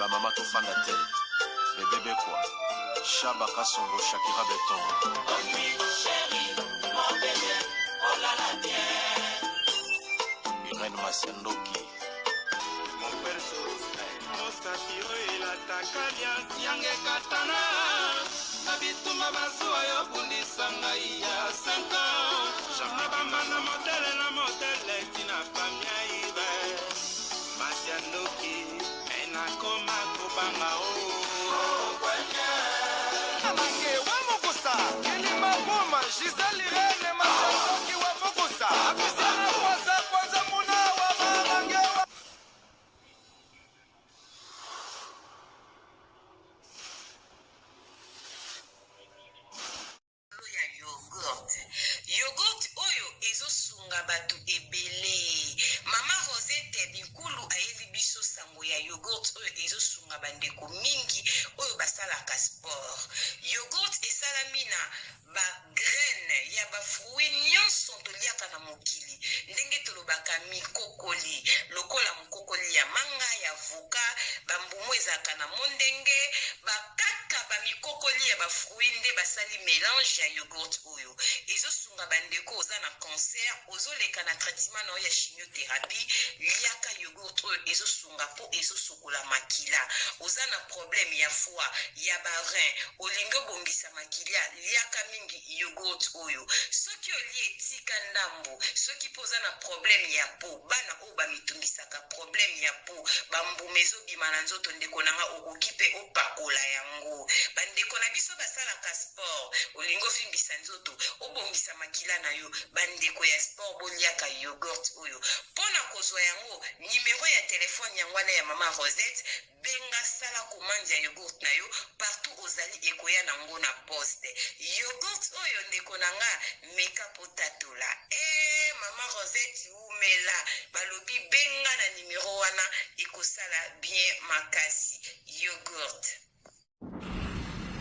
Ba mama tofanda te. Bebe Bekwa. Shaba Kasongo Shakira Beton. Irène Masiandoki. Mosapi oyo elataka liasi yange ekatana na bitumba bazuwa yo bundisa ngai ya 5 ans na bambanda modele na modele tina famia ibe masi ya ndoki me nakoma kobanga o Amange wa Mukusa, Kilima Buma, Gisèle Irene, Masandoki wa Mukusa, Apisiana Kwanza Kwanza Muna wa Mamange wa Likolo ya yoghurt. Yoghurt oyo ezo sunga batu ebele. Mama Rosette Binkulu ayeli biso sango ya yoghurt oyo ezo sunga ba ndeko mingi oyo basalaka sport. Yoghurt esalami na ba graines ya ba fruits nionso toliaka na mokili ndenge tolobaka mikokoli lokola mokokoli ya manga, ya avocat, ba mbuma ezalaka na mondenge, ba kaka ba mikokoli ya ba fruits nde basali melange ya yoghurt oyo. Ezo sunga ba ndeko oza na cancer, ozo leka na traitement na yo ya chimiotherapie, liaka yoghurt oyo ezo sunga po ezo sokola makila. Oza na problème ya foie, ya ba reins, olingi obongisa makilia, liaka mingi yoghurt oyo. Soki olie tika ndambu, soki pe oza na problème ya peau, bana oyo ba mitungisaka problème ya peau ba mbuma ezo bima na nzoto ndeko na nga okoki pe opakola yango ba ndeko na biso basalaka sport olingi ovimbisa nzoto obongisa makila na yo ba ndeko ya sport boliaka yoghurt oyo pona kozwa yango numero ya telephone yango wana ya mama Rosette Benga sala commande ya yogourt na yo partout ozali ekoya na ngo na poste. Yogourt oyo ndeko na nga meka po tatola. Eeh maman Rosette wumela balobi benga na numero wana ekosala bien makasi. Yogourt.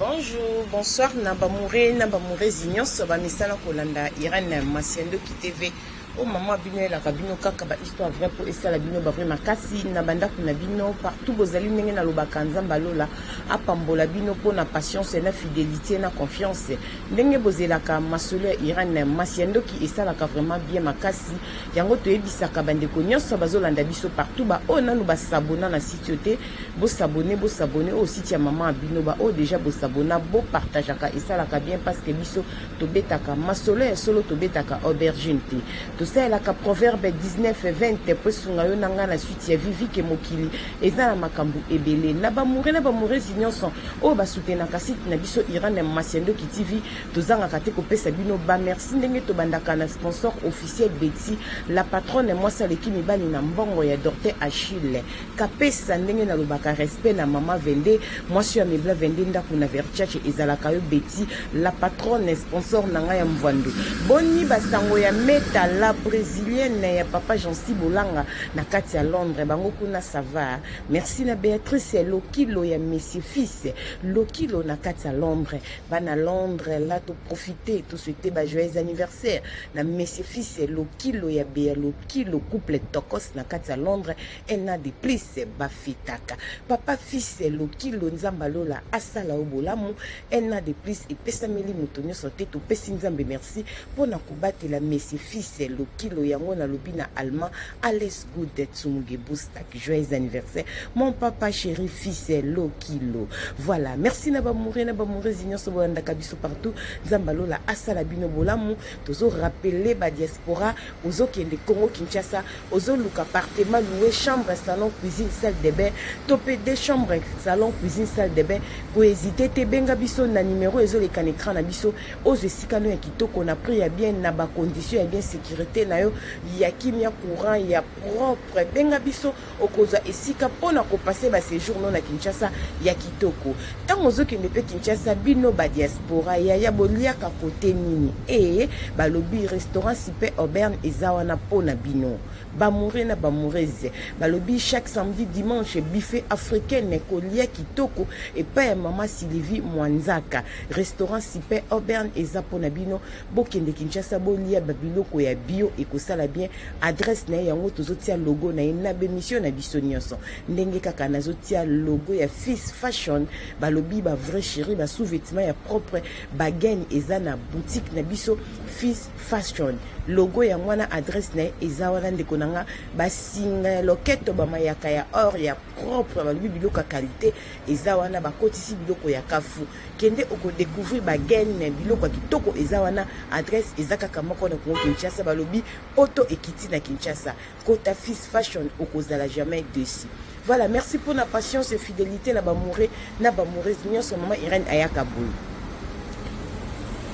Bonjour, bonsoir na bamoure na bamourezi nyonso bamesana kolanda Irène Masiandoki TV. O mama bino elaka bino kaka ba histoire vrai po esala bino ba vrai makasi na bandako na bino partout bozali ndenge nalobaka Nzambe alola apambola bino po na patience na fidelité na confiance ndenge bozelaka masolo ya Irène Masiandoki esalaka vraiment bien makasi yango toyebisaka bandeko nyonso bazolanda biso partout ba oyo nanu basabona na site yo te Bo s'abonner bo s'abonner oyo site ya maman bino ba oyo dejà bo s'abonna bo partageaka esalaka bien parce que biso tobetaka masolo ya solo tobetaka aubergine te tosalelaka proverbe 19 20 po esunga yo na ngai na suite ya vie vie ke mokili eza na makambo ebele na bamoure na bamourezi nyonso oyo basoutenaka site na biso Irene Masiandoki TV tozangaka te kopesa bino ba merci ndenge tobandaka na sponsor officiel Betty la patronne mwasi aleki mibali na mbongo ya Dorte Achille Kapesa ndenge nalobaka respect na maman 22 mwasi ya mebla 22 ndaku na verchace ezalaka yo Betty la patronne sponsor na ngai ya mvwandu boni basango ya meta la brésilienne ya papa Jancy Bolanga na kati ya Londres bango kuna ça va merci na Béatrice Lokilo ya monsieur fils Lokilo na kati ya Londres bana Londres là to profiter to souhaiter ba joyeux anniversaire na monsieur fils Lokilo ya Bea Lokilo couple tokos na kati ya Londres Un an de plus ba fetaka. Papa fils Lokilo Nzambe alola asala yo bolamu. Un an de plus epesameli moto nyonso te. Topesi Nzambe merci mpo na kobatela monsieur fils Lokilo yango nalobi na allemand alles gute zum Geburtstag. Joyeux anniversaire mon papa chéri fils Lokilo. Voilà, merci na ba moureux na ba moureuses nyonso bolandaka biso partout. Nzambe alola asala bino bolamu. Tozo rappeler ba diaspora ozokende Congo Kinshasa Ozo luka appartement loue chambre salon cuisine salle de bain to pe deux chambres salon cuisine salle de bain ko hésiter te benga biso na numero ezo leka na écran na biso ozo esika no ya kitoko na prix ya bien na ba conditions ya bien sécurité na yo ya kimia courant ya propre benga biso okozwa esika pona ko passer ba séjour no na Kinshasa ya kitoko ntango ozokende mpe Kinshasa bino ba diaspora yaya boliaka kote nini ee balobi restaurant Super Auburn eza wana mpo na bino bamoure na bamourese balobi chaque samedi dimanche buffet africaine kolia kitoko epai ya mama Sylvie Mwanzaka restaurant Super Auburn eza mpo na bino bokende Kinshasa bolia babiloko ya bien. bio ekosala bien. Adresse na ye yango tozotia logo na ye na bemission na biso nyonso, ndenge kaka nazotia logo ya Fils Fashion. Balobi ba vrai chéri, ba sous-vêtements ya propre, bagaine eza na boutique na biso Fils Fashion. Logo yango wana, adresse na ye eza wana. Ndeko na nga, basinga ya loketo, bamayaka ya or ya propre, balobi biloko ya qualité eza wana. Bakotisi biloko ya kafu, kende okodécouvrir bagaine, biloko ya kitoko eza wana. Adresse eza kaka moko na Kongo Kinshasa. Balobi poto ekiti na Kinshasa, kota Fils Fashion, okozala jamais déçu. Voilà, merci pour la patience et fidélité na bamoure na bamoureuse nyonso. Mama Irene ayaka boye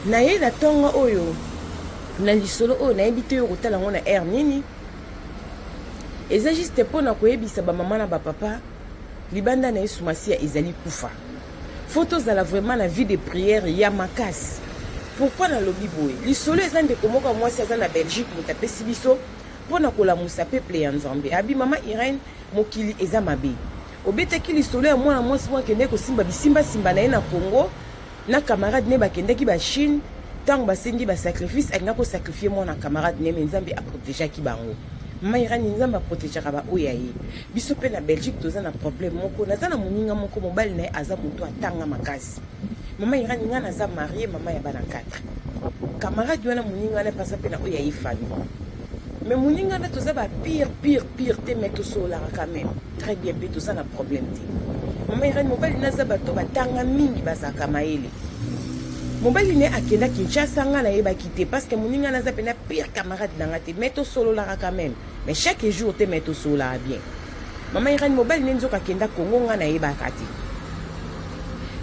na ye na ntongo oyo na lisolo oyo. Nayebi te oyo kotala yango na aire nini. Eza juste mpona koyebisa bamama na bapapa, libanda na Yesu Masiya ezali kufa. Faut tozala vraiment na vie de prière ya makasi. Pourquoi nalobi boye? Lisolo eza ndeko moko ya mwasi aza na Belgique, moto apesi biso mpona kolamusa peuple ya Nzambe. Abi: "Mama Irene, mokili eza mabe. Obetaki lisolo ya mwana mwasi moko akendaki kosimba bisimbasimba na ye na Congo na camarade ne, bakendaki bachine. Ntango basengi basacrifice, alingaki kosacrifier mwana camarade ne, mais Nzambe aprotégeaki bango." Mama Irani, Nzambe aprotégeaka baoyo ya ye. Biso mpe na Belgique toza na problème moko. Naza na moninga moko, mobali na ye aza moto atanga makasi. Mama Irani, ngai naza mariée, mama ya bana 4. Camarade wana, moninga wana mpasa mpe na oyo ya ye famille, mais moninga wana toza bapire pire pire te, mais tosololaka quand même très bien mpe toza na problème te. Mama Irani, mobali naza bato batanga mingi, bazalaka mayele. Mobali ne akenda Kinshasa, nga nayebaki te, parce que moninga naza mpena pire camarade na nga te, mais tosololaka quand même, mais chaque jour te, mais tosololaka bien. Mama Irani, mobali ne nzoka akenda Congo, nga nayebaka te.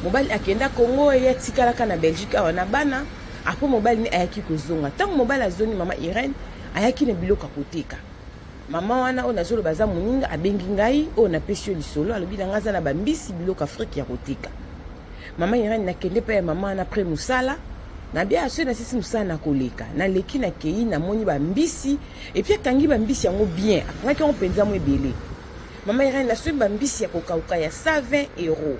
Mobali akenda Congo, ye atikalaka na Belgique awa na bana. Apo mobali ne ayaki kozonga. Ntango mobali azongi, mama Irene, ayaki na biloko ya koteka. Mama wana oyo nazoloba aza moninga, abengi ngai oyo napesi yo lisolo. Alobi na ngai aza na bambisi, biloko Afrique ya koteka. Mama Irene, nakende mpe ya mama wana après mosala. Nabia soki nasisi mosala na koleka, naleki, nakei, namoni bambisi, et puis akangi bambisi yango bien, akangaki yango mpenza mo ebele. Mama Irene, nasombi bambisi ya kokauka ya 120 euro,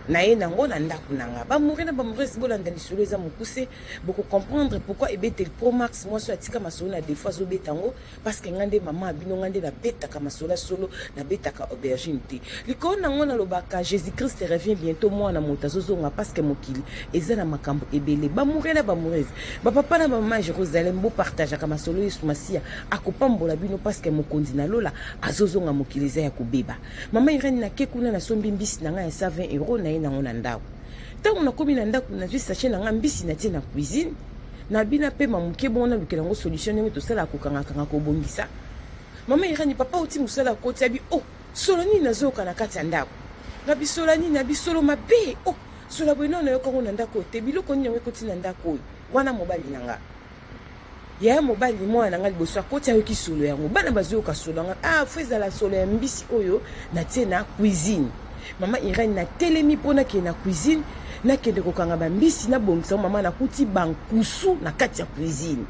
naye nango na ndako na nga. Bamoure na bamourese, bolanda lisolo, eza mokuse, bokocomprendre pourquoi ebeteli Pro Max. Mwasi oyo atika masolo na défaut, azobeta yango parce que nga nde mama ya bino, nga nde nabetaka masolo ya solo, nabetaka aubergine te. Likolo nango nalobaka: Jésus Christ revient bientôt, mwana moto azozonga, parce que mokili eza na makambo ebele. Bamoure na bamourese, bapapa na bamama ya Jérusalem, bopartageaka masolo. Yesu Masiya akopambola bino, parce que mokonzi na lola azozonga, mokili eza ya kobeba. Mama Irene, nake kuna, nasombi mbisi na ngai ya 120 euro, na ye nango na ndako. Ntango nakomi na ndako, nazwi sachet na ngai mbisi, natie na cuisine na bina pema moke bongo, nalukela yango solution ndenge tosalaka kokangakanga, kobongisa. Mama Irani, papa oti mosala, akoti, abi: "Oh, solo nini nazoyoka na kati ya ndako?" Nga bisolo nini? Na bisolo mabe. "Oh, solo boye nano nayokango na ndako te. Biloko nini yango ekoti na ndako oyo wana?" Mobali na nga, yaya mobali, mwana na nga liboso, akoti, ayoki solo yango, bana bazoyoka solo yango. Ah, faut ezala solo ya mbisi oyo natie na cuisine. Mama Irene, natelemi mpo nakende na cuisine, nakende kokanga bambisi, nabongisa. Mama, nakuti bankusu na kati ya cuisine.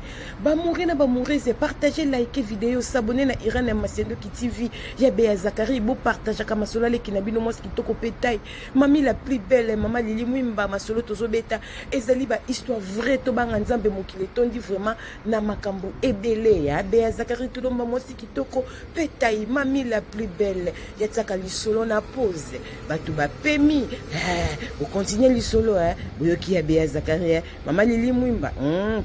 Bamoure na bamourese, partage, like video, s'abonner na Irene ya Masiandoki TV ya Beya Zakari. Bopartageaka masolo aleki na bino, mwasi kitoko mpe tai, mami la plus belle, mama Lili Mwimba. Masolo tozobeta ezali bahistoire vrai. Tobanga Nzambe, mokili etondi vraiment na makambo ebele. Ya Beya Zakari Tulomba, mwasi kitoko mpe tai, mami la plus belle, yatiaka lisolo na pause, bato bapemi, okontinue lisolo. Boyoki ya Beya Zakari, mama Lili Mwimba,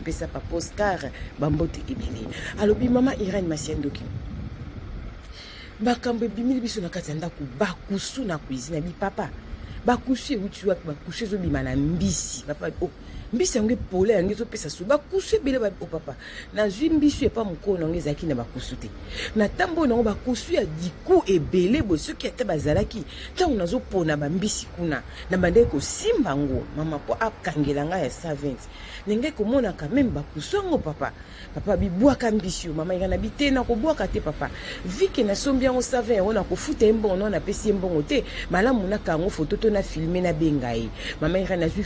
pesa papa Oscar bambote ebele. Alobi: "Mama Irene Masiandoki, makambo ebimili biso na kati ya ndako, bakusu na cuisine." Abi: "Papa, bakusu euti wapi? Bakusu ezobima na mbisi." Papa: "Oh, mbisi yango epola, yango ezopesa su bakusu ebele." "O papa, nazwi mbisi epa mokolo nango, ezalaki na bakusu te. Na ntambo nango bakusu ya diku ebele boye. Soki ata bazalaki, ntango nazopona bambisi kuna na bandaki kosimba yango, mama, mpo akangela ngai ya 120, ndenge komonaka même bakusu yango." Papa, papa bibwaka mbisi yo. Mama yenga na bi te, nakobwaka te papa, vike nasombi yango 120 yango, nakofuta ye mbongo no, napesi ye mbongo te. Malamu naka yango foto to na filme, nabenga ye. Mama yenga, nazwi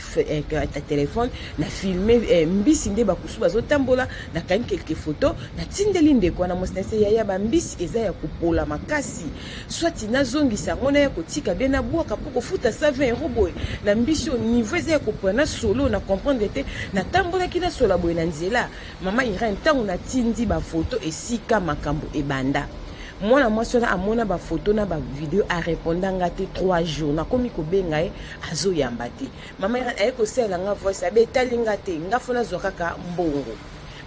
ta telefone. Na filme eh, mbisi nde bakusu bazotambola, nakangi quelques photos, natindeli ndeko wana mwasi na se yaya, bambisi eza ya kopola makasi, soit nazongisa yango naya kotika bien nabwaka mpo kofuta 120 euro boye na mbisi oyo niveau eza ya kopola na solo na comprendre te. Natambolaki nasola boye na nzela mama Irene, ntango natindi bafoto esika makambo ebanda, mwana mwasi wana amona bafoto na bavideo, areponda nga te 3 jours. Nakomi kobenga ye, azoyamba te. Mama Irene aye kosalela nga voice abe etali nga te, nga fo nazwa kaka mbongo.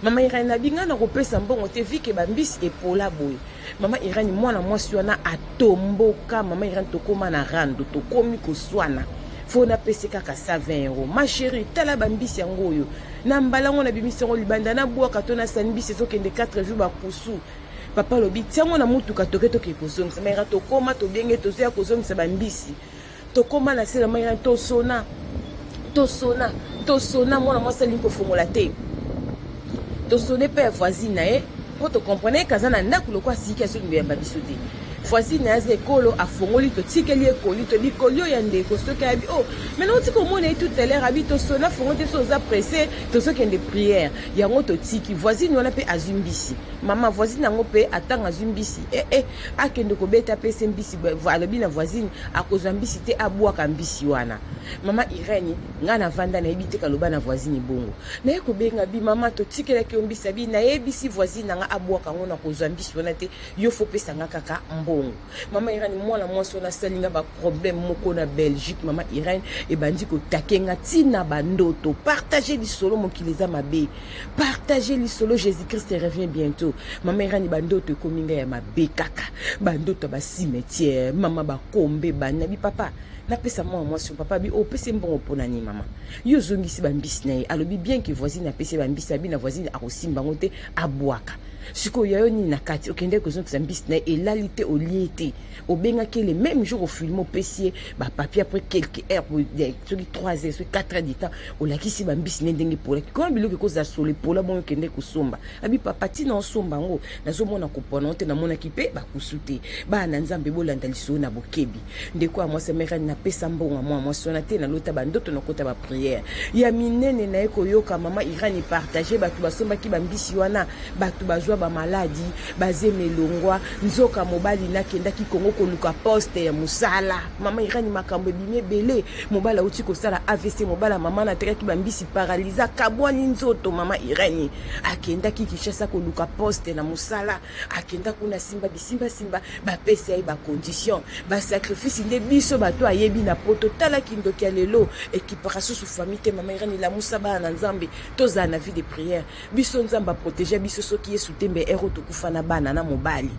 Mama Irene, nabi nga nakopesa mbongo te vike bambisi epola boye. Mama Irene, mwana mwasi wana atomboka. Mama Irene, tokóma na rando, tokomi koswana, fo napesi kaka 120 euro. Ma chérie, tala bambisi yango oyo na mbala yango nabimisi yango libanda, nabwaka to nasani mbisi ezokende 4 jours bakusu. Papa alobi tiango na mutuka, toke toke kozongisa. Maira, tokóma tobenge, tozoya kozongisa bambisi, tokóma na se na maira, tosona tosona tosona, mwana mwasi alingi kofongola te. Tosone mpe ya voisine na ye mpo tocomprendre ye kaza na ndako lokwa asiki azolingo yamba biso te. Voisine na ye aza ekolo, afongoli, totikeli ekoli, tobikoli oyo ya ndeko soki abi oh maintenant oti komona ye tout à l'heure abi tosona fongo te, so oza pressé, tozokende prière yango. Totiki voisine wana mpe azwi mbisi. Mama voisine yango mpe atanga azwi mbisi eh, eh, akende kobeta apese mbisi, alobi na voisine akozwa mbisi te, abwaka mbisi wana. Mama Irene, ngai navanda nayebi te kaloba na voisine bongo. Naye kobenga bi mama, totikelaki yo mbisi, abi nayebisi voisine na nga abwaka yango, na kozwa mbisi wana te, yo fo pesa nga kaka mbongo. Mama Irene, mwana mwasi wana asali nga baproblème moko na Belgique. Mama Irene, ebandi kotake nga ntina bandoto. Partage lisolo, mokili eza mabe. Partage lisolo, Jésus Christ revient bientôt. Mama Irene, bandoto ekomi nga ya mabe kaka, bandoto ya bacimetière, mama, bakombe banabi. Papa, napesa mwana mwasi, papa abi opesi mbongo mpona nini? Mama, yo ozongisi bambisi na ye, alobi bien que voisine apesi bambisi, abi na voisine akosimba yango te, abwaka. Sikoyo ya yo nini na kati? Okende kozongisa mbisi na ye, elali te, olie te, obengaki le même jour, ofilme, opesi ye bapapier. Après quelques heures, soki 3 heures, soki 4 heures du temps, olakisi bambisi ne ndenge epolaki, koma biloko ekozala solo epola bongo. Okende kosomba, abi papa, ntina osomba yango, nazomona kopona ngo te, namonaki mpe bakusu te. Bana na Nzambe, bolanda lisolo na bokebi. Ndeko ya mwasi amerikani, napesa mbongo ya mwa mwasi wana te. Nalota bandoto, nakota baprière ya minene, naye koyoka mama Irani partage, bato basombaki bambisi wana, bato bazwa bamaladi, bazema elongwa nzoka. Mobali nakendaki Kongo koluka poste ya mosala. Mama Irani, makambo ebimi ebele. Mobali auti kosala AVC, mobali ya mama natekaki bambisi, paralyse, akabwani nzoto. Mama Irani, akendaki Kinshasa koluka poste na mosala, akenda kuna, simba bisimbasimba, bapesa ye bacondition, basacrifice nde biso bato ayebi na poto. Tala kindoki ya lelo ekipaka susu famille te. Mama Irani, lamusa bana na Nzambe, tozala na vie de prière. Biso Nzambe aprotege biso, soki Yesu tembe ero tokufa na bana na mobali.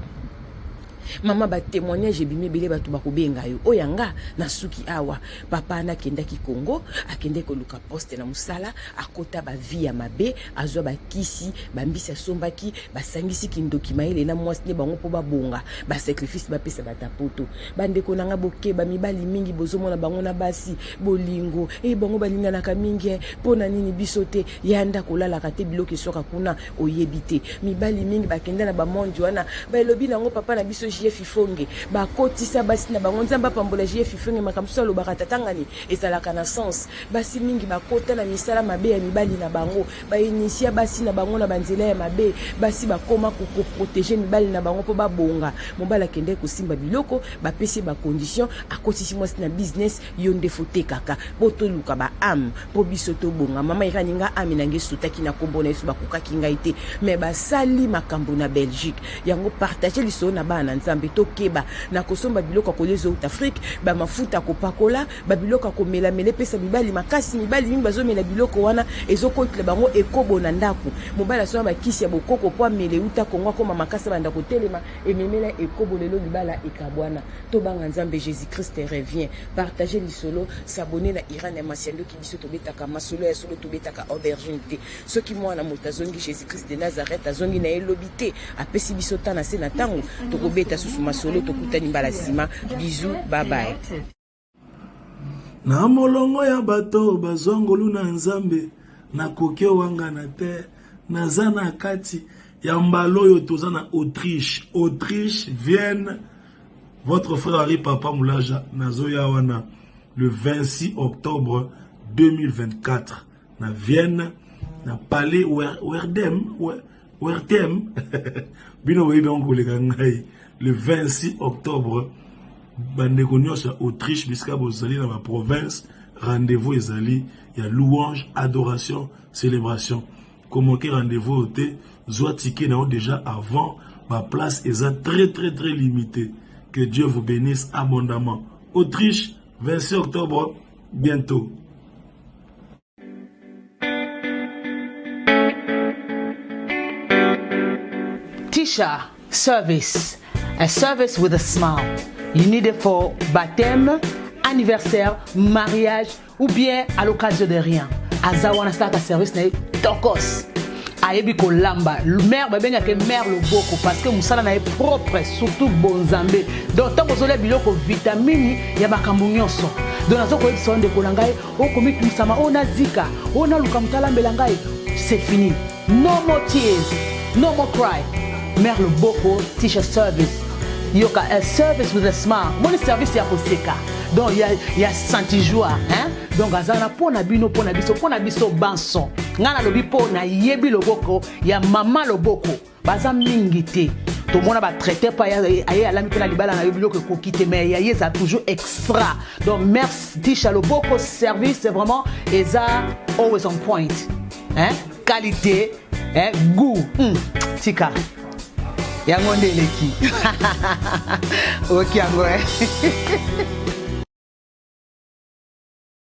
Mama, batémoignage ebimi ebele, bato bakobenga yo. Oyo yanga nasuki awa. Papa nakendaki Congo, akendaki koluka poste na mosala, akota bavie ya mabe, azwa bakisi, bambisi asombaki, basangisi kindoki, mayele na mwasi nde bango mpo babonga, basacrifice bapesa bato ya poto. Bandeko na nga, bokeba. Mibali mingi bozomona bango na basi bolingo e bango balinganaka mingi, mpo na nini biso te? Ya ndako olalaka te, biloko eswaka kuna, oyebi te. Mibali mingi bakenda na bamonde wana, balobi nango papa na biso JF Ifonge, bakotisa basi na bango. Nzambe apambola JF Ifonge, makambo mosusu alobaka tatangani ezalaka na sens. Basi mingi bakota na misala mabe ya mibali na bango, bainisia basi na bango na banzela ya mabe. Basi bakoma koprotege mibali na bango mpo babonga. Mobali akendeki kosimba biloko, bapesi ye bacondition, akotisi mwasi na business, yo nde fotekaka mpo toluka baame mpo biso tobonga. Mama Irani, nga ame na ngai esutaki na nkombo na Yesu, bakokaki ngai te, me basali makambo na Belgique yango. Partage lisolo na bana na Nzambe, tokeba na kosomba biloko ya kolia ezouta Afrique, bamafuta ya kopakola, babiloko ya komelamela epesa mibali makasi. Mibali mingi bazomela biloko wana, ezokotela bango ekobo na ndako. Mobali asomba bakisi ya bokoko mpo amela euta Kongo, akoma makasi, abanda kotelema, ememela ekobo, lelo libala ekabwana. Tobanga Nzambe, Jésus Christ revient. Partage lisolo, s'abonner na Iran ya Masiandoki. Biso tobetaka masolo ya solo, tobetaka aubergine te. Soki mwana moto azongi, Jésus Christ de Nazareth azongi na ye lobi te, apesi biso ta na se na ntango, tokobeta susu masolo. Tokutani mbala nsima, bisous, bye bye. Na molongo ya bato bazwa ngolu na Nzambe, nakoki owangana te, naza na kati ya mbala oyo. Toza na Autriche, Autriche, Vienne. Votre frère Henri Papa Mulaja, nazoya wana le 26 octobre 2024. na Vienne, na Palais Werdem, Wertem. Bino boyebi yango koleka ngai. Le 26 octobre, bandeko nyonso ya Autriche bisika bozali na ba province, rendez-vous ezali ya louange, adoration, célébration. Komoke rendez-vous oyo te, zwa ticket na yo déjà avant, ba place eza très très très limité. Que Dieu vous bénisse abondamment. Autriche, 26 octobre, bientôt. Tisha Service, a service with a smile. You need it for baptême, anniversaire, mariage ou bien à l'occasion de rien. Aza wana asalaka service na ye tokos. Ayebi kolamba. Mère babengaka mère loboko parce que mosala na ye propre, surtout bonzambe. Donc ntango ozolia biloko vitamini ya makambo nyonso. Donc nazo koyebisa yo ndeko na ngai, okomitungisama, oyo nazika, oyo naluka moto alambela ngai, c'est fini. No more tears, no more cry. Mère loboko, Tisha Service. Yoka, a service with a smile. Moni service ya koseka. Donc ya ya senti joie, hein? Donc aza na pona bino, pona biso, pona biso banso. Nga nalobi po na yebi loboko ya mama loboko. Baza mingi te. Tomona ba traité pa aye alami pe na libala na yo biloko ekoki te, mais ya ye eza toujours extra. Donc merci Tisha Loboko service, c'est vraiment eza always on point. Hein? Qualité, hein? Goût. Tika. Yango nde eleki. Oki yango, hein?